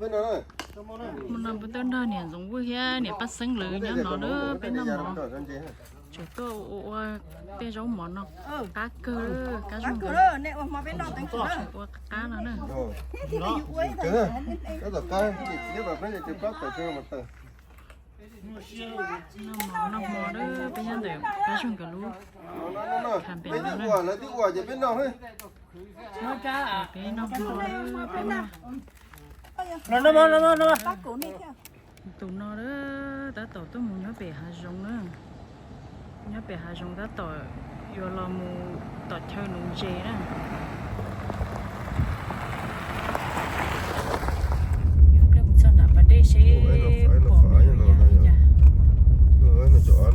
Mus no peb tuaj nrog niam Ntxoov Vwj thiab niam Paj Xeeb lawv nyob no na, peb noj mov. Tseem tuaj ua ua tej zaub mov no qab kawg, kab zoo nkauj. Ua qab no na. Noj mov na, peb nyob ntawm kab zoo nkauj lub kha pem no na. Peb noj mov, peb noj. Tus no tab tom tuaj mus nyob pem hav zoov na. Nyob pem hav zoov tab tom yuav los mus tom chaw nuv ntses na. Yuav mus txog nram pas dej seb pom me nyuam yaus li cas.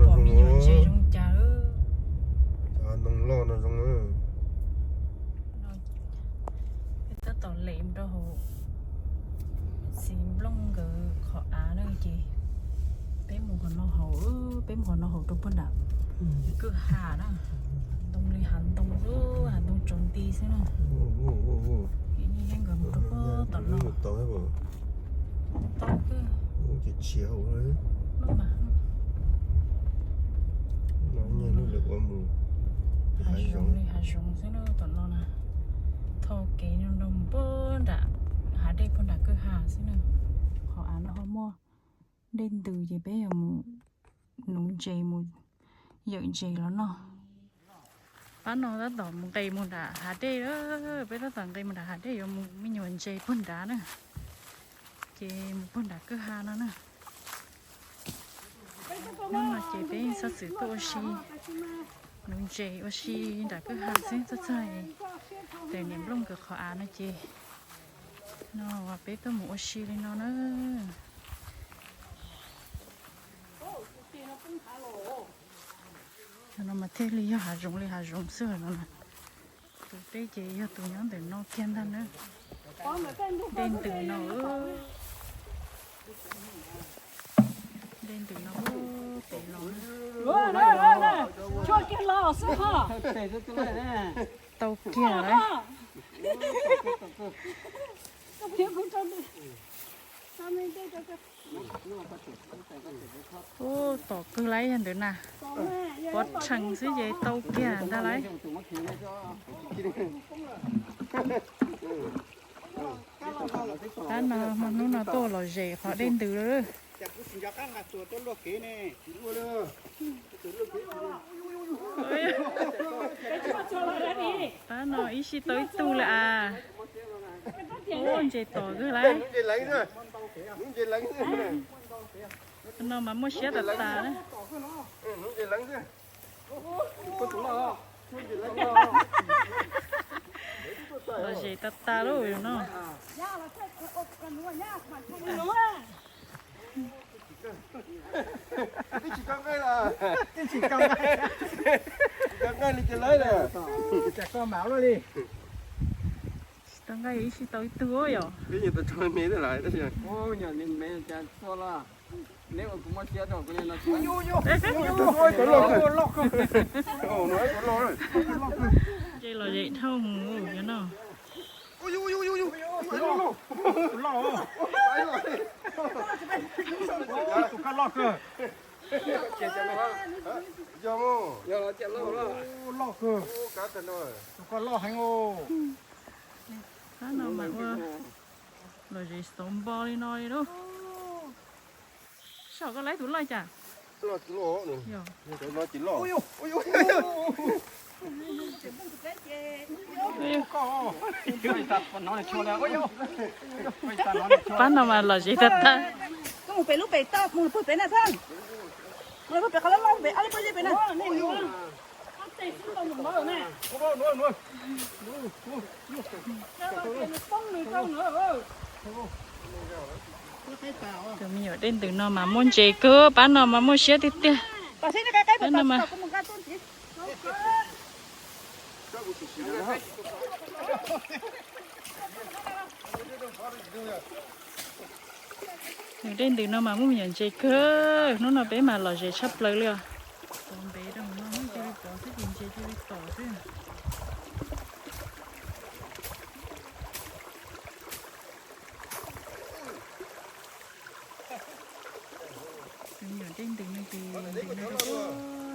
Pom me nyuam ntses zoo li cas. Peb tab tom lem mus rau hauv txiv Nplooj nkawd qhov av na ces peb mus qhov no hauv, peb mus qhov no hauv rau puag nram kwj ha na. Ntoo li hav ntoo xwb, hav ntoo tsaus nti xwb na. Ces nkawd mus rau puag tom no. Tau kawg. Hav zoov li hav zoov xwb na tom no na. Thau kev no nrog mus puag nram hav dej puag nram kwj ha xwb na. Qhov av no ho muaj dej ntws ces peb yuav mus nuv ntses mus yawm ntses los noj. Pab no tab tom mus nqes mus nram hav dej, peb tab tom nqes mus nram hav dej yuav mus me nyuam ntses puag nrad na. Ces mus puag nram kwj ha no na. Hnub no ces peb txhob txwm tuaj ua si, nuv ntses ua si nram kwj ha xwb, txog txog tias niam Nplooj nkawd qhov av no ces no peb tuaj mus ua si li no na. No mas thiaj li yog hav zoov li hav zoov xwb no. Tus dej ces yog tus nyob ntawm no kiag ntag na. Dej ntws no, dej ntws no pem los. Tau kiag lawm. Ub, tom kawg lawm yog ntawd na. Pov rhees xwb ces tau kiag ntag lauj. Tab no hmo hnub no tuaj los zem qhov dej ntws lawm. Tab no ib sij tau ib tug lawm as. Ub, ntses tom kawg lawm. No mas muaj siab tas tas na. Los zem tas tas lauj no. Twb tsis tau nqaij li, tsis tau nqaij li ces lawv na. Tsis tau nqaij ib sij tau ib tug yom. Peb nyuam tau tso me me lawm tab sis. Ces los zem dhau mus no. Tus ko loj kawg. Loj kawg. Tus ko loj heev os. Tab no mas ua los zem xauv npo li no li lauj. Saum koj laib tus loj cas? Pab no mas los zem tag tag. Mus pem lub pem toj, mus pem na thaj. Mus pem qhov loj loj pem, ob lub pob zeb pem na. Tus me nyuam dej ntws no mas muaj ntses kawg, pab no mas muaj siab tiag tiag. Pab no mas Nws dej ntws no mas muaj me nyuam ntses kawg, hnub no peb mas lom zem tshaj plaws li os. Pov ntev rau no cia li pov xwb ces ntses cia li tom xwb. Dej ntws no ces ntws no rau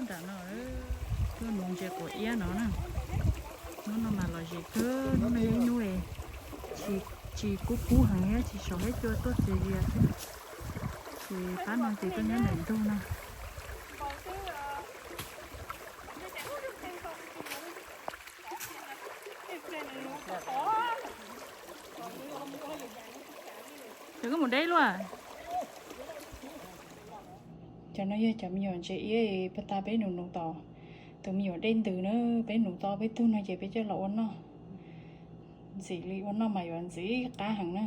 nram no, tuaj nuv ntses quav iab no na. Hnub no mas los zem kawg, hnub no yog ib hnub tsis kub kub heev thiab tsis saum thiab cua tuaj txias zias thiab. Ces pab no ces tuaj nyob ntawm ntug no. Ces koj mus deb luaj. Cov no yog cov me nyuam ntses iab pag tas peb nus nus tom tus me nyuam dej ntws na, peb nus tau peb tug no ces peb coj los ua noj. Ntxim li ua noj mas yuav ntxim qab heev na.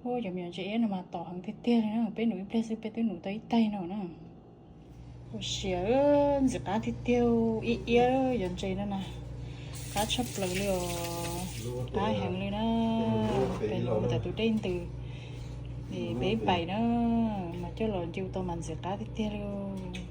Ua cov me nyuam ntses iab no mas tom heev tiag tiag li na, peb nus ib pliag xwb peb twb nus tau ib taig no na. Ua siav, ntxim qab tiag tiag, ib iab cov ntses no na. Qab tshaj plaws li os, qab heev li na. Peb los mus tom tus dej ntws, peb pais na, mas coj los ncu tau mas ntxim qab tiag tiag li os.